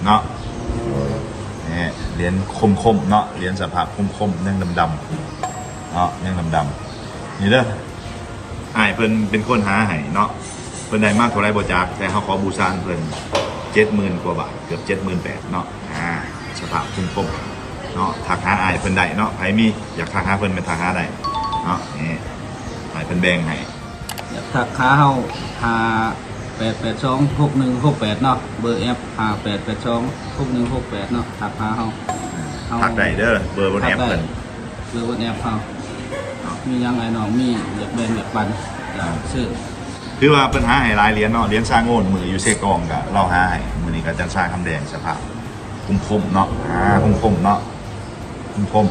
ເນາະ ນີ້ຫຼຽນຄົມໆເນາະ ຫຼຽນສະພາບຄົມໆ ຍັງດຳໆເນາະ ຍັງດຳໆ ນີ້ເດີ ອ້າຍເພິ່ນເປັນຄົນຫາໃຫ້ເນາະ ເພິ່ນໄດ້ມາເທົ່າໃດບໍ່ຈັກ ແຕ່ເຮົາຂໍບູຊາເພິ່ນເຈັດໝື່ນກວ່າບາດ ເກືອບເຈັດໝື່ນແປດເນາະ ອ່າ ສະພາບຄົມໆເນາະ ທັກຫາອ້າຍເພິ່ນໄດ້ເນາະ ໃຜມີຢາກທັກຫາເພິ່ນແມ່ນທັກຫາໄດ້ເນາະ ນີ້ ໃຫ້ເພິ່ນແບ່ງໃຫ້ ຢາກທັກຫາເຮົາ ຫ້າແປດແປດສອງຫົກໜຶ່ງຫົກແປດເນາະ ເບີແອັບ ຫ້າແປດແປດສອງຫົກໜຶ່ງຫົກແປດເນາະ ທັກຫາເຮົາ ເຮົາ ທັກໄດ້ເດີ ເບີວັອດແອັບເພິ່ນ ເບີວັອດແອັບເຮົາເນາະ ມີຫຍັງອ້າຍນ້ອງມີຢາກແບ່ງຢາກປັນ ກໍເຊີນ ຖືວ່າເພິ່ນຫາໃຫ້ຫຼາຍຫຼຽນເນາະ ຫຼຽນຊາໂງ່ນ ມື້ຢູ່ເຊກອງກໍລາວຫາໃຫ້ ມື້ນີ້ກໍຈັນຊາຄຳແດງ ສະພາບ ຄົມໆເນາະ ອ່າ ຄົມໆເນາະ ຄົມ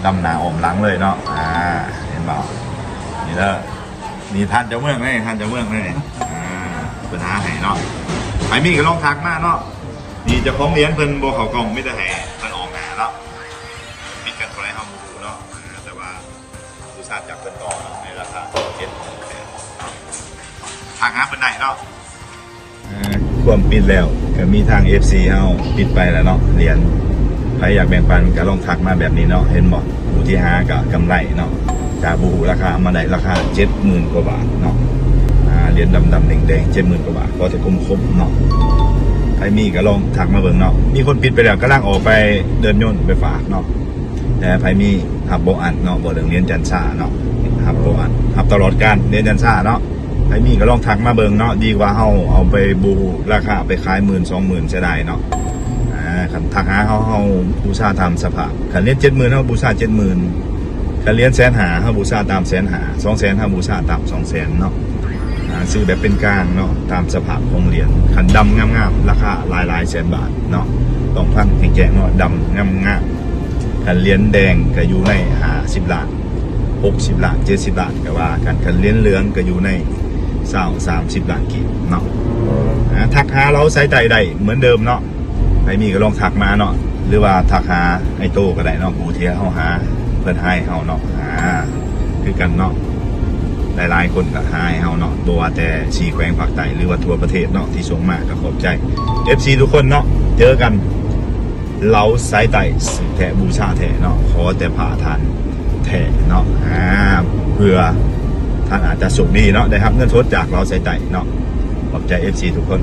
ໆ ດຳໜ້າອ້ອມຫຼັງເລີຍເນາະ ອ່າ ເຫັນບໍ່ ນີ້ເດີ ນີ້ທ່ານເຈົ້າເມືອງເດ້ ທ່ານເຈົ້າເມືອງເດ້ ອ່າ ເພິ່ນຫາໃຫ້ເນາະ ໃຜມີກໍລອງທັກມາເນາະ ນີ້ເຈົ້າຂອງຫຼຽນເພິ່ນບໍ່ເຂົ້າກ້ອງ ມີແຕ່ໃຫ້ເພິ່ນອອກໜ້າເນາະ ຜິດກັນເທົ່າໃດເຮົາບໍ່ຮູ້ເນາະ ອ່າ ແຕ່ວ່າ ບູຊາຈາກເພິ່ນຕໍ່ເນາະ ໃນລາຄາເຈັດໝື່ນແປດ ທັກຫາເພິ່ນໄດ້ເນາະ ເອີ ຄວາມປິດແລ້ວ ກໍມີທາງເອັຟຊີເຮົາປິດໄປແລ້ວເນາະ ຫຼຽນ ໃຜຢາກແບ່ງປັນກໍລອງທັກມາແບບນີ້ເນາະ ເຫັນບໍ່ ຜູ້ທີ່ຫາກໍກຳໄລເນາະ ຈາກບໍ່ຮູ້ລາຄາ ມາໄດ້ລາຄາເຈັດໝື່ນກວ່າບາດເນາະ ອ່າ ຫຼຽນດຳໆແດງໆ ເຈັດໝື່ນກວ່າບາດ ຂໍແຕ່ຄົມໆເນາະ ໃຜມີກໍລອງທັກມາເບິ່ງເນາະ ມີຄົນປິດໄປແລ້ວ ກຳລັງອອກໄປເດີ່ນຍົນໄປຝາກເນາະ ແຕ່ໃຜມີຮັບບໍ່ອັ້ນເນາະ ເວົ້າເລື່ອງຫຼຽນຈັນຊາເນາະ ຮັບບໍ່ອັ້ນ ຮັບຕະຫຼອດການ ຫຼຽນຈັນຊາເນາະ ໃຜມີກໍລອງທັກມາເບິ່ງເນາະ ດີກວ່າເຮົາເອົາໄປບໍ່ຮູ້ລາຄາ ໄປຂາຍໝື່ນສອງໝື່ນ ເສຍດາຍເນາະ ອ່າ ຄັນທັກຫາເຮົາ ເຮົາບູຊາຕາມສະພາບ ຄັນຫຼຽນເຈັດໝື່ນ ເຮົາບູຊາເຈັດໝື່ນ ຄັນຫຼຽນແສນຫ້າ ເຮົາບູຊາຕາມແສນຫ້າ ສອງແສນ ເຮົາບູຊາຕາມສອງແສນເນາະ ອ່າ ຊື້ແບບເປັນກາງເນາະ ຕາມສະພາບຂອງຫຼຽນ ຄັນດຳງາມໆ ລາຄາຫຼາຍໆແສນບາດເນາະ ຕ້ອງຟັງໃຫ້ແຈ້ງເນາະ ດຳງາມໆ ຄັນຫຼຽນແດງກໍຢູ່ໃນຫ້າສິບລ້ານ ຫົກສິບລ້ານ ເຈັດສິບລ້ານ ກໍວ່າກັນ ຄັນຫຼຽນເຫຼືອງກໍຢູ່ໃນຊາວ ສາມສິບລ້ານກີບເນາະ ອ່າ ທັກຫາເຮົາສາຍໃຕ້ໄດ້ເໝືອນເດີມເນາະ ໃຜມີກໍລອງທັກມາເນາະ ຫຼືວ່າທັກຫາໄອ້ໂຕກໍໄດ້ເນາະ ຜູ້ທີ່ເຮົາຫາ ເພິ່ນຫາໃຫ້ເຮົາເນາະ ອ່າ ຄືກັນເນາະ ຫຼາຍໆຄົນກໍຫາໃຫ້ເຮົາເນາະ ບໍ່ວ່າແຕ່ສີ່ແຂວງພາກໃຕ້ ຫຼືວ່າທົ່ວປະເທດເນາະ ທີ່ສົ່ງມາ ກໍຂອບໃຈເອັຟຊີທຸກຄົນເນາະ ເຈີກັນ ເລົ່າສາຍໃຕ້ ຊື້ແທ້ບູຊາແທ້ເນາະ ຂໍແຕ່ຜ້າທ່ານແທ້ເນາະ ອ່າ ເພື່ອທ່ານອາດຈະໂຊກດີເນາະ ໄດ້ຮັບເງິນສົດຈາກເລົ່າສາຍໃຕ້ເນາະ ຂອບໃຈເອັຟຊີທຸກຄົນ.